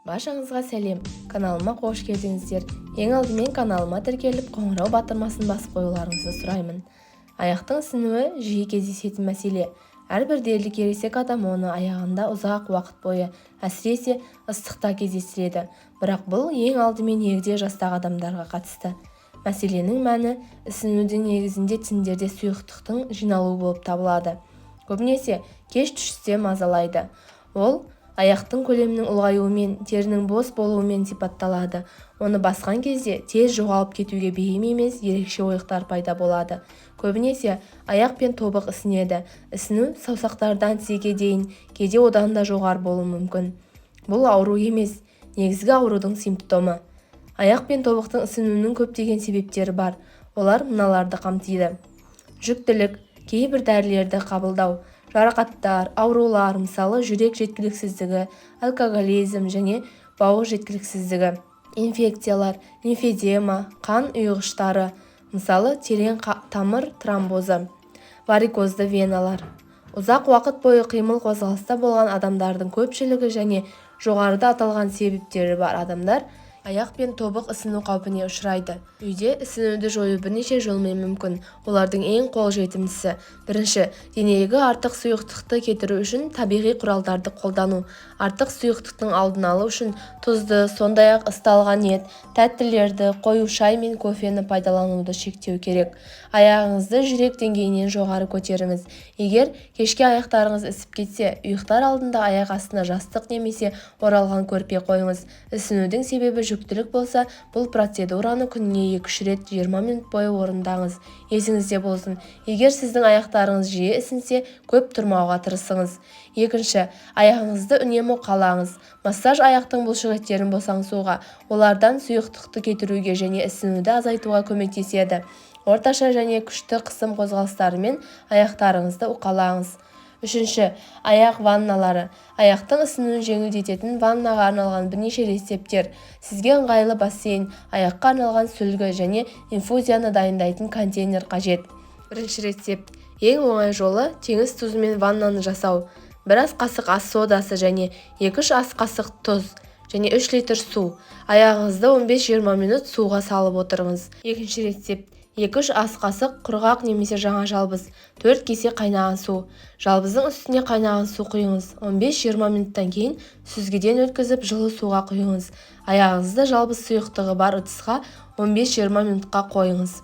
Баршаңызға сәлем! Каналыма қош келдіңіздер! Ең алдымен каналыма тіркеліп, қоңырау батырмасын басып қоюларыңызды сұраймын. Аяқтың ісінуі жиі кездесетін мәселе. Әрбір дерлік ересек адам оны аяғында ұзақ уақыт бойы, әсіресе ыстықта кездестіреді. Бірақ бұл ең алдымен егде жастағы адамдарға қатысты. Мәселенің мәні ісінудің негізінде тіндерде сұйықтықтың жиналуы болып табылады. Көбінесе кеш түсте мазалайды. Ол аяқтың көлемінің ұлғаюымен, терінің бос болуымен сипатталады. Оны басқан кезде тез жоғалып кетуге бейім емес ерекше ойықтар пайда болады. Көбінесе аяқ пен тобық ісінеді. Ісіну саусақтардан тізеге дейін, кейде одан да жоғары болуы мүмкін. Бұл ауру емес, негізгі аурудың симптомы. Аяқ пен тобықтың ісінуінің көптеген себептері бар. Олар мыналарды қамтиды: жүктілік, кейбір дәрілерді қабылдау, жарақаттар, аурулар, мысалы, жүрек жеткіліксіздігі, алкоголизм және бауыр жеткіліксіздігі, инфекциялар, лимфедема, қан ұйығыштары, мысалы, терең тамыр тромбозы, варикозды веналар. Ұзақ уақыт бойы қимыл-қозғалыста болған адамдардың көпшілігі және жоғарыда аталған себептері бар адамдар аяқ пен тобық ісіну қаупіне ұшырайды. Үйде ісінуді жою бірнеше жолмен мүмкін. Олардың ең қолжетімдісі: бірінші, денедегі артық сұйықтықты кетіру үшін табиғи құралдарды қолдану. Артық сұйықтықтың алдын алу үшін тұзды, сондай-ақ ысталған ет, тәттілерді, қою шай мен кофені пайдалануды шектеу керек. Аяғыңызды жүрек деңгейінен жоғары көтеріңіз. Егер кешке аяқтарыңыз ісіп кетсе, ұйықтар алдында аяқ астына жастық немесе оралған көрпе қойыңыз. Ісінудің себебі жүктілік болса, бұл процедураны күніне 2-3 рет 20 минут бойы орындаңыз. Есіңізде болсын, егер сіздің аяқтарыңыз жиі ісінсе, көп тұрмауға тырысыңыз. Екінші, аяғыңызды үнемі уқалаңыз. Массаж аяқтың бұлшықеттерін босаңсуға, олардан сұйықтықты кетіруге және ісінуді азайтуға көмектеседі. Орташа және күшті қысым қозғалыстарымен аяқтарыңызды уқалаңыз. Үшінші, аяқ ванналары. Аяқтың ісінуін жеңілдететін ваннаға арналған бірнеше рецепттер. Сізге ыңғайлы бассейн, аяққа арналған сүлгі және инфузияны дайындайтын контейнер қажет. Бірінші рецепт. Ең оңай жолы теңіз тұзымен ваннаны жасау. 1 ас қасық ас содасы және 2-3 ас қасық тұз және 3 литр су. Аяғыңызды 15-20 минут суға салып отырыңыз. Екінші рецепт. 2-3 ас қасық құрғақ немесе жаңа жалбыз, 4 кесе қайнаған су. Жалбыздың үстіне қайнаған су құйыңыз. 15-20 минуттан кейін сүзгіден өткізіп жылы суға құйыңыз. Аяғыңызды жалбыз сұйықтығы бар ыдысқа 15-20 минутқа қойыңыз.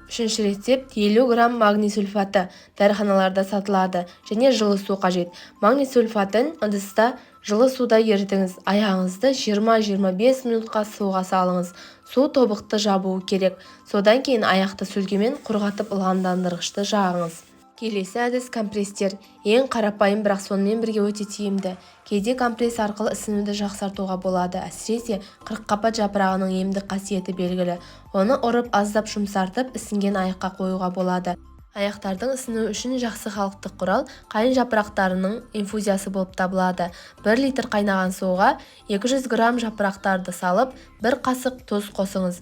Үшінші рецепт. 50 грамм магний сульфаты, дәріханаларда сатылады, және жылы су қажет. Магний сульфатын ыдыста жылы суда ерітіңіз. Аяғыңызды 20-25 минутқа суға салыңыз. Су тобықты жабуы керек. Содан кейін аяқты сүлгімен құрғатып ылғалдандырғышты жағыңыз. Келесі әдіс компресстер. Ең қарапайым, бірақ сонымен бірге өте тиімді. Кейде компресс арқылы ісінуді жақсартуға болады. Әсіресе қырыққабат жапырағының емдік қасиеті белгілі. Оны ұрып, аздап жұмсартып, ісінген аяққа қоюға болады. Аяқтардың ісінуі үшін жақсы халықтық құрал қайын жапырақтарының инфузиясы болып табылады. 1 литр қайнаған суға 200 грамм жапырақтарды салып, 1 қасық тұз қосыңыз.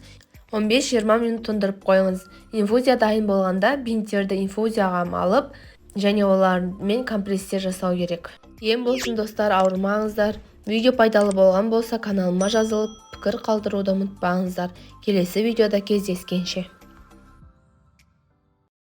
15-20 минут тұндырып қойыңыз. Инфузия дайын болғанда бинттерді инфузияға малып және олармен компресстер жасау керек. Ем болсын, достар, ауырмаңыздар. Видео пайдалы болған болса, каналыма жазылып, пікір қалдыруды ұмытпаңыздар. Келесі видеода кездескенше.